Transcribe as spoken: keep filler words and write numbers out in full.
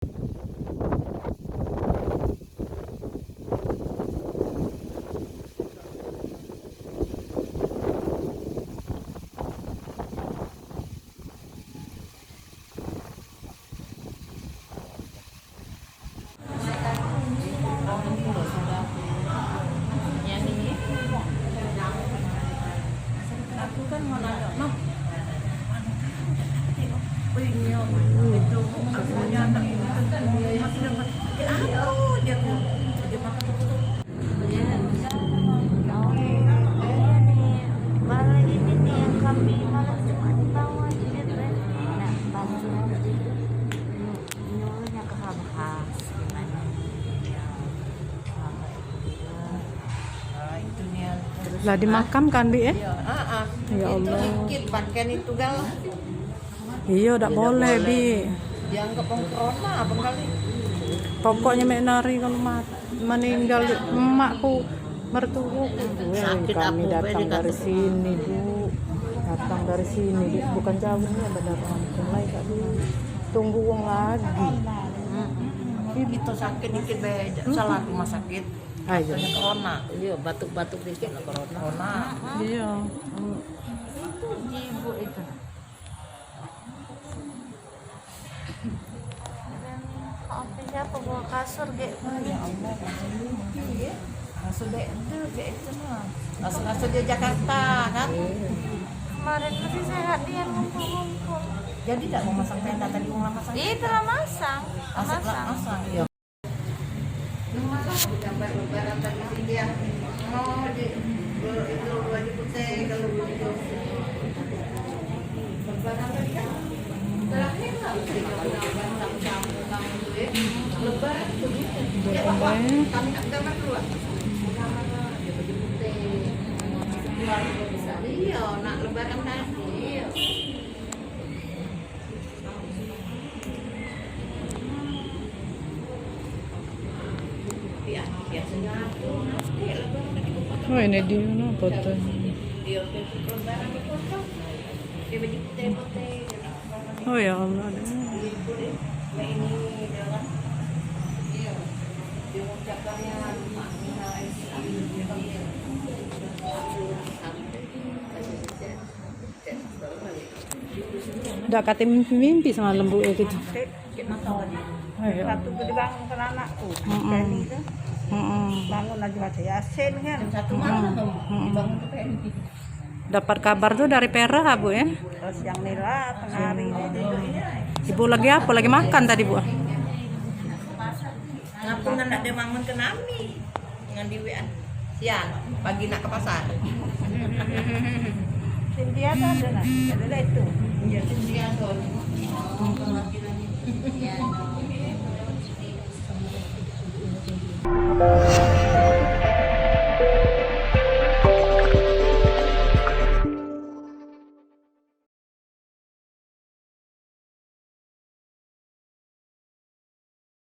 Aku kan mau nanya, "Mah, anu kan, oh iya, itu, aku punya anak itu kan, masih dapat, kayak apa dia tuh?" Dia makan tuh." Malah ini nih yang kami malah cuma di bawah aja dia tuh. Nah, bantu aja. Nyuruhnya ke Habhas gimana? Lah dimakamkan, Bi, eh? Iya, ah, ah. Ya Allah. Itu dikit pakaian itu gal. Iya, dak boleh, Bi. Dianggap wong corona apa kali? Pokoknya mek nari kalau mat-, meninggal emakku, mertuaku, weh, kami datang dari sini, Bu. Datang dari sini, Bu. Bukan jauh ini, ada kampung lain, Kak, dulu. Tunggu wong lagi. Itu sakit dikit be, salah rumah sakit. Ah, iya. Rasanya corona. Iya, batuk-batuk dikit lah corona. Corona. Iya. Itu di ibu itu. Apa siapa bawa kasur gek? Ya Allah, kasur dek itu gek itu mah. Kasur-kasur di Jakarta kan. Kemarin masih sehat dia ngumpul-ngumpul. Jadi tak mau masang tenda tadi, mau masang? Itu lah masang. Masang, masang. Iya. Iya, nak lebaran tadi. Oh, ini dia no fotonya. Oh ya Allah. Dak kate mimpi-mimpi semalam, Bu, ya gitu. Ayo. Waktu tu dibangunkan anakku, Kenny tu. Bangun lagi baca Yasin kan. Dapat kabar tu dari Pera, Bu, ya? Terus yang Nila tengah hari ni. Ibu lagi apa? Lagi makan tadi, Bu? Ngapa ngan dak dibangunkan nami? Ngan diwean. Siang, pagi nak ke pasar. Cynthia tu ada nak? Ada dah itu. Iya, Cynthia tu.